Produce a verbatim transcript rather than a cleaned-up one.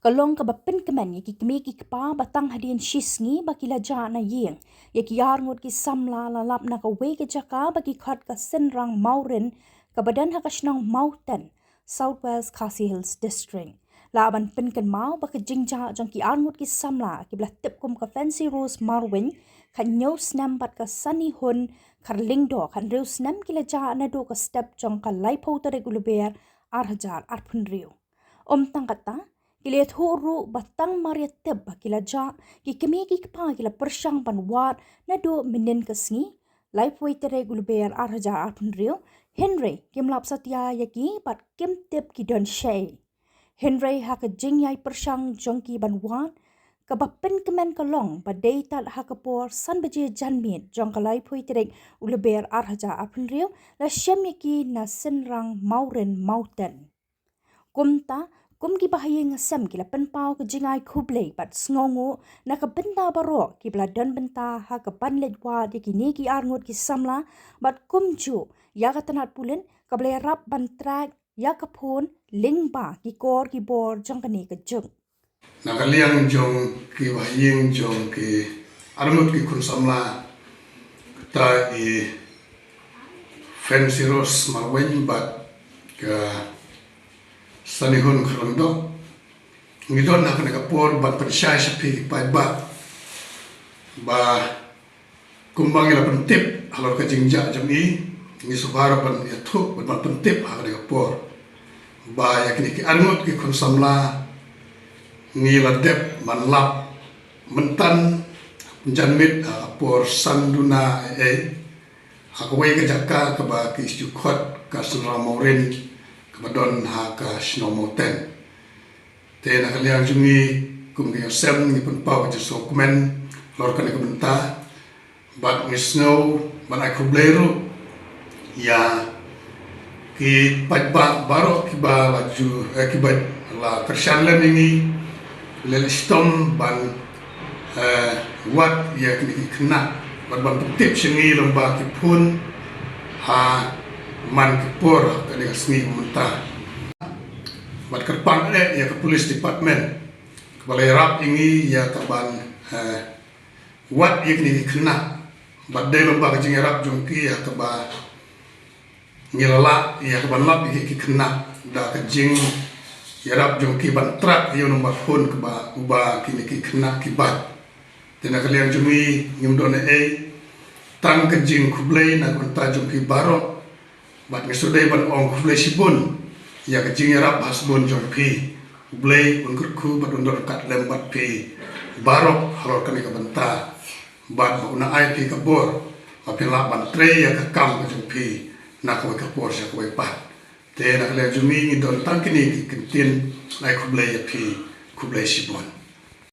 ka long kaba pynkmen ïa ki kmie ki kpa ba tang hadien shisngi ba ki la jah na ïing. Ïa ki arngut ki samla la lap na kawei ka jaka ba ki khot ka Synrang Mawrin, kaba don ha ka shnong Mawten, South West Khasi Hills District. La ban pynkynmaw ba ka jingjah jong ki arngut ki samla kiba la tip kum ka Fancy Rose Marwein, khathynñiew snem, bad ka Sanihun Kharlyngdoh, khathynriew snem, ki la jah naduh ka step jong ka laiphew tarik u Lber ar hajar arphew hynriew. Ym tang katta, ki la ïathuh ruh ba tang mar ïa tip ba ki la jah, ki kmie ki kpa ki la pyrshang ban wad naduh mynnin ka sngi, laiphew tarik u Lber ar hajar arphew hynriew, hynrei kim lap satia ïa ki bad kim tip ki don shaei. Hynrei ha ka jingïai pyrshang jong ki ban wad, kaba pynkmen ka long ba dei tad ha ka por san baje janmiet jong ka laiphew tarik u Lber ar hajar arphew hynriew, la shem ïa ki na Synrang Mawrin Mawten. Kumta, kum ki bahaïing hasem ki la pynpaw ka jingai khublei bad sngewnguh na ka bynta baroh kiba la don bynta ha ka ban leit wad ïa kine ki arngut ki samla, bad kumjuh ïa ka tnat pulit kaba la ïarap ban track ïa ka phone lyngba ki kor ki bor jong kane ka juk. Na ka liang jong ki bahaïing jong ki arngut ki khun samla, kata i Fancy Rose Marwein bad ka Sanihun Kharlyngdoh, ngi don ha kane ka por ban pynshai sha phi ki paidbah ba kumba ngi la pyntip halor ka jingjah jong i, ngi sngewbha ruh ban ïathuh bad ban pyntip ha kane ka por ba ïa kine ki arngut ki khun samla ngi la dep ban lap mynta janmiet ha ka por san duna eiei, ha kawei ka jaka kaba ki ju khot ka Synrang Mawrin, kaba don ha ka shnong Mawten. Te na ka liang jong ngi kum ki ïing hasem, ngi pynpaw ka jingsngewkmen halor kane ka bynta, bad ngi sngew ban ai khublei ruh ïa ki paidbah baroh kiba la ju, eh, kiba la kyrshan lem ïa ngi, leh shitom ban, eh, wad ïa kine ki khynnah bad ban pyntip sha ngi lyngba ki phone ha man ki por kane ka sngi mynta. Bad kyrpang eh ïa ka police department kaba la ïarap ïa ngi ïa ka ban, eh, wad ïa kine ki khynnah, bad dei lyngba ka jingïarap jong ki ha kaba ngi la lah ïa ka ban lap ïa ki khynnah da ka jingïarap jong ki ban track ïa u number phone kaba, uba kine ki khynnah ki bat. Te na ka liang jong ngi ngim don ei, tang ka jingkhublei na ka bynta jong phi baroh. Bad ngi shu dei ban ong khublei shibun ïa ka jingïarap ba ha sbun jong phi. U Blei un kyrkhu bad un don ryngkat lem bad phi baroh halor kane ka bynta. Bad ba un ai phi ka bor ba phin lah ban trei ïa ka kam ka jong phi na kawei ka por sha kawei pat. Te na ka liang jong ngi ngi don tang kine ki ktien, ai khublei ïa phi, khublei shibun.